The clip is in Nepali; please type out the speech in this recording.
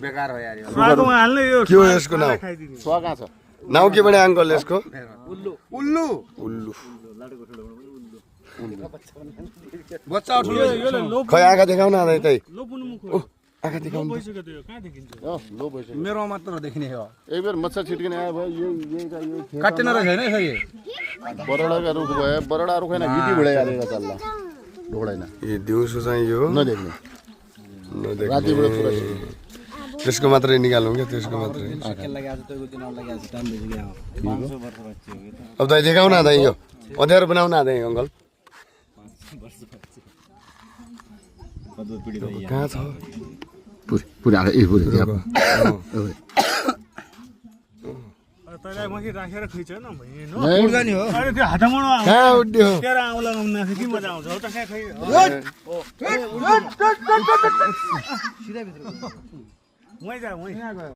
बेकार हो यार यो स्वादमा हाल्ने यो के हो यसको नाउँ स्वा कहाँ छ नाउँ के भने अङ्कल यसको उल्लु उल्लु बच्चा ठुलो खै आँखा देखाउन आँदै तै लोपुनु मुख आँखा देखाउनु भइसक्यो त्यो कहाँ देखिन्छ लो भइसक्यो मेरोमा मात्र देखिने हो एक बेर मच्छर छिटकिने आयो भयो यो काटेन रहेछ होइन यसो ये बरडाका रुख भयो बरडा रुख होइन गिटी भिडाइ हालेर चल्ला ढोक्दैन ए दिउँसो चाहिँ यो नदेख्ने नदेख्ने। रातिबाट पुरा त्यसको मात्रै निकालौँ क्या त्यसको मात्रै अब दाइ देखाउन दाइ यो अँध्यारो बनाउन दाइ अङ्कल कहाँ छ पुरै ए पुरै तँलाई माथि राखेर खैछ न भइएन उड्दा नि हो अरे त्यो हातमुडो कहाँ उड्यो तेरो आउँला आउनु के मजा आउँछ हो त कहाँ खै मै जा मै